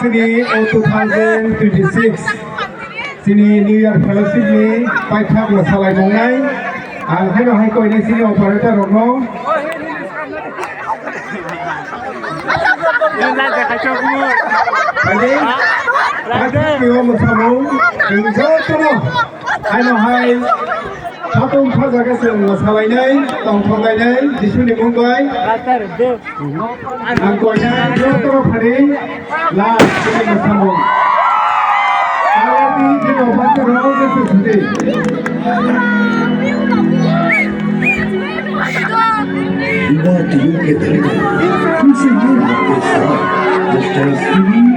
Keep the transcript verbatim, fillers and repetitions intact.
Sini o two thousand twenty-six. Chini New Year Fellowship ni paithak mwsalai tongnai. Ang haino hai koinai chini operator rokno. Ani paithak ni o mwsamung chwng jotono haino hai khatung khajaga chwng mwsalainai, tongthok lainai, Jisuni mung bai. Ang koinai joto phari last khe mwsamung. Already bini operator rok khe sudi. What do you get? Who's a hero? Just a